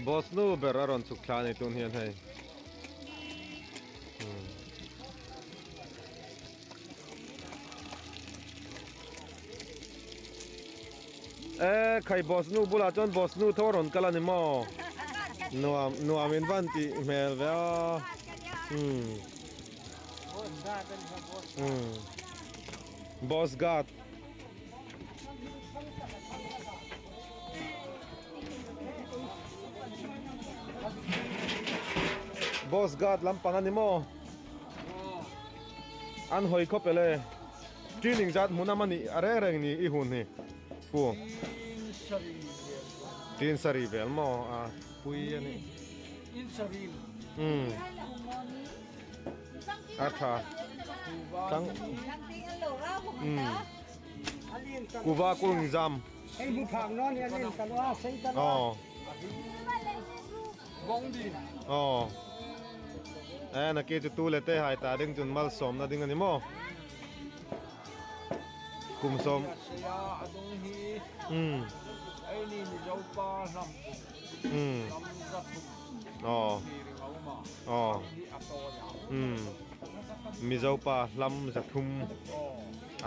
Boss nu ber a rawn chhuk thla a ni tun hian hei. E khai boss nu bulah chuan boss nu tho a rawn kal a ni maw? Nuam nuam in van tih hmel ve a. Umm. Umm. Boss guard. Boss guard lampang a ni maw? An hawi khawp e le. Training zat hmun a nih a reng reng ni i hun hi pu. Tin sari vel maw a pui a ni. Umm a tha tlang umm kuva kung zam. Aw. Aw. E na ki chu tu le te hai ta ding chun mal sawm na ding ani maw. Kum sawm. Um. Um. Aw. Aw. Um. Mizo pa hlam zathum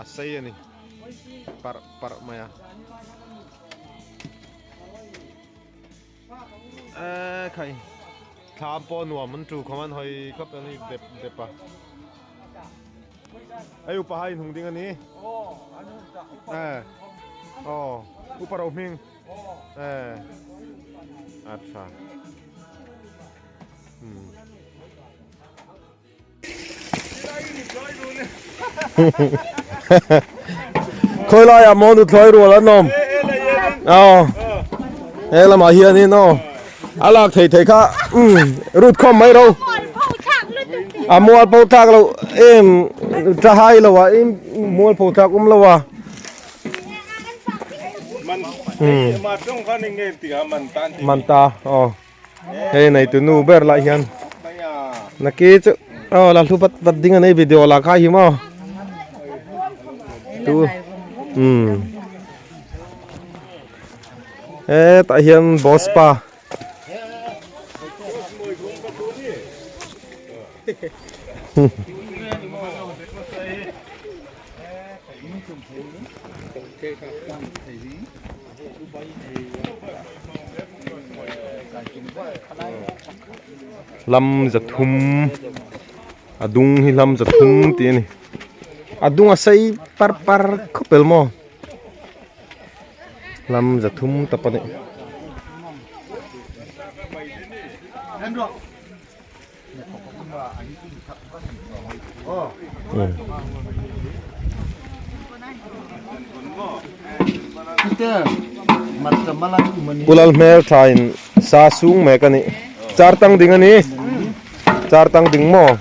a sei ani. Parh parh mai a. E khai thlam pawh nuam an tu khawm an hawi khawp a ni dep dep a ei upa hai inhung ding a ni e aw upa ro hming e a tha hmm Khawi laiah maw nuthlawi rual an awm aw he lamah hianin aw a lak thei thei kha umm rut khawm mai ro a mual pho thlak lo em tha hai lo a em mual pho thlak awm lo a man ta aw. Hei nei tu nu ber lah hian naki chu aw la hlu vat vat ding a nei video lah kha hi maw tu um he tah hian boss pa Hlam zathum a dung hi hlam zathum tih a ni a dung a sei par par khawp el maw hlam zathum ta pahnih. Kulal hmel thain sa sung mek a ni char tang ding a ni char tang ding maw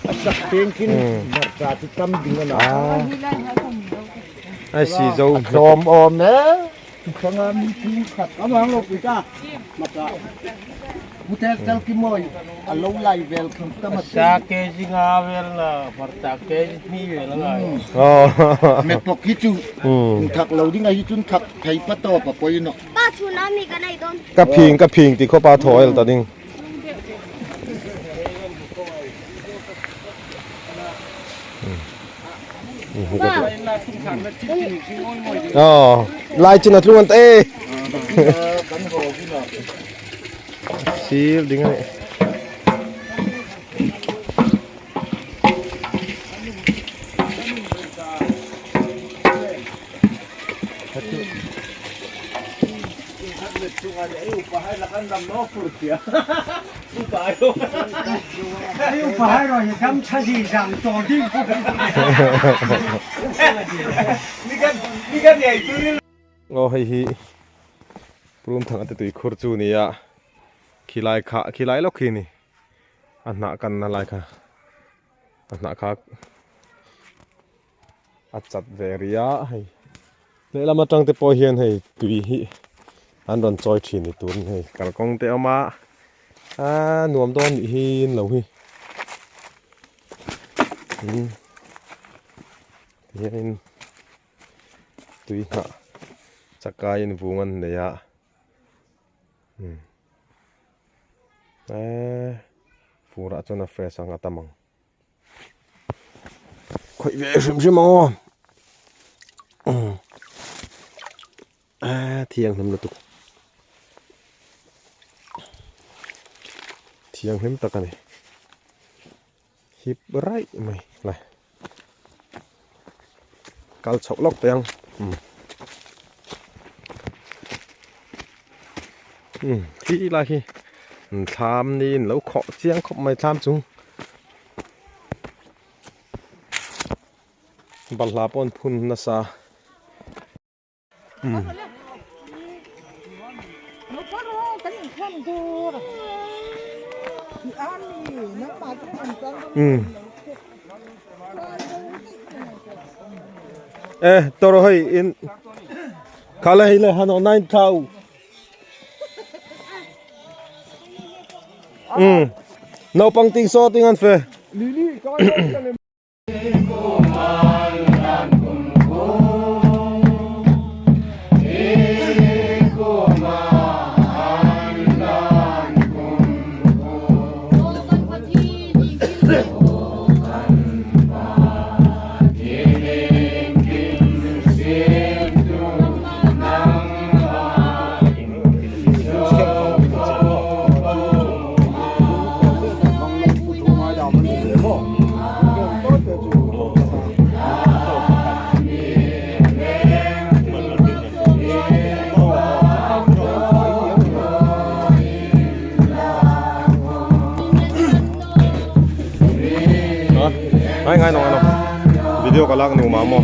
ai si zo Ka phing ka phing ti khawpa thaw el ta ding. Ờ, lai chân là tlung an te. Sir ding ani. Aw hei hi Prum thang ate tui khur chu nia khilai kha khilai lawk khi ni a hnah kanna lai kha a hnah kha a chat ve rih a hei lehlam atang te pawh hian hei tui hi an rawn chawi thin ni tur hei kalkawng te a awm a aaa nuam dawn nih hi in lo hi umm tihianin tui nghah chakai in vung an nei a umm. Eee furah chuan a fresh ang a tam ang. Khawih ve hrim hrim ang aw. Eee thianghlim lutuk. Thianghlim tak a ni. Hip raih mai lai. Kal chhoh lawk teh ang. Umm. Umm khi lai khi thlam niin lo khawh chiang khawp mai thlam chung. Balhla pawh an phun nasa. E tawrh hei in khala hei le han online thau um naupang ting saw ting an fe. Ngai ngai no ngai no video ka lak nu ma maw.